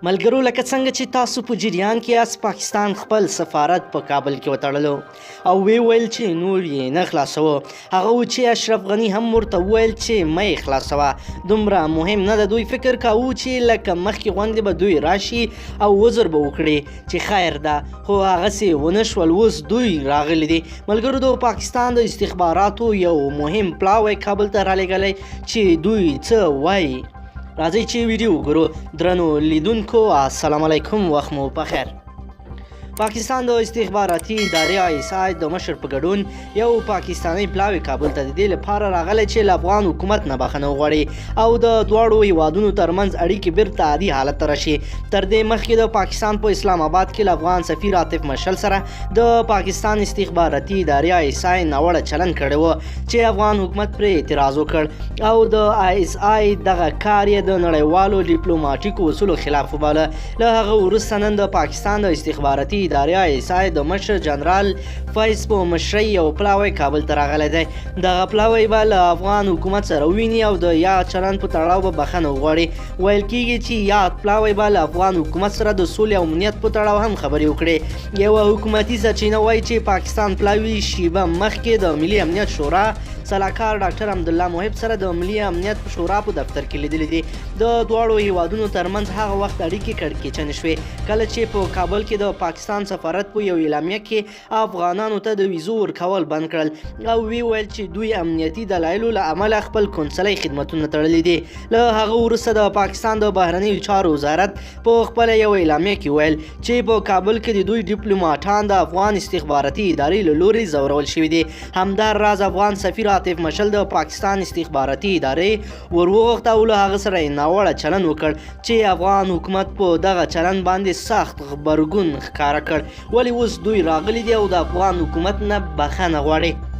ملګرو، لکه څنګه چې تاسو په جریان کې یاست، پاکستان خپل سفارت په کابل کې وتړلو او وی ویل چې نور یې نه خلاصوو. هغه و چې اشرف غني هم ورته وویل چې مه یې خلاصوه، دومره مهم نه ده. دوی فکر کاوه چې لکه مخکې غوندې به دوی راشي او عذر به وکړي چې خیر ده، خو هغسې ونه شول. اوس دوی راغلي دي. ملګرو، د پاکستان د استخباراتو یو مهم پلاوی کابل ته رالیږلی چې دوی څه وایي. راځئ چې ویډیو وګورو. درنو لیدونکو، السلام علیکم، وخت مو په خیر. پاکستان د استخباراتي ادارې آی اس آی د مشر په ګډون یو پاکستاني پلاوی کابل ته د دې لپاره راغلی چې له افغان حکومت نه بخښنه وغواړي او د دواړو هیوادونو ترمنځ اړیکې بیرته عادي حالت ته راشي. تر دې مخکې د پاکستان په اسلام آباد کې له افغان سفیر عاطف مشعل سره د پاکستان استخباراتي ادارې آی اس آی ناوړه چلند کړی و چې افغان حکومت پرې اعتراض وکړ او د آی اس آی دغه کار یې د نړیوالو ډیپلوماټیکو اصولو خلاف وباله. له هغه وروسته نن د پاکستان د استخباراتي ادارې آی اس آی د مشر جنرال فیض په مشرۍ یو پلاوی کابل ته راغلی دی. دغه پلاوی به له افغان حکومت سره وویني او د یاد چلند په تړاو به بخښنه وغواړي. ویل کیږي چې یاد پلاوی به له افغان حکومت سره د سولې او امنیت په تړاو هم خبرې وکړي. یوه حکومتي سرچینه وایي چې پاکستان پلاوي شیبه مخکې د ملي امنیت شورا سلاکار ډاکټر عبدالله محب سره د ملي امنیت شورا په دفتر کې لیدلي دي. د دواړو هیوادونو ترمنځ هغه وخت اړیکې کړکېچنې شوې کله چې په کابل کې د پاکستان سفارت په یو اعلامیه کې افغانانو ته د ویزو ورکول بند کړل او وی ویل چې دوی امنیتي دلایلو له امله خپل کونسلۍ خدمتونه تړلي دي. له هغه وروسته د پاکستان د بهرنیو چارو وزارت په خپله یو اعلامیه کې ویل چې په کابل کې د دوی ډیپلوماټان د افغان استخباراتي ادارې له لوري ځورول شوي دي. همدا راز افغان سفیر عاطف مشعل د پاکستان استخباراتي ادارې وروغوښته او له هغه سره یې ناوړه چلند وکړ چې افغان حکومت په دغه چلند باندې سخت غبرګون ښکاره کړ. ولې اوس دوی راغلي دي او د افغان حکومت نه بخښنه غواړي.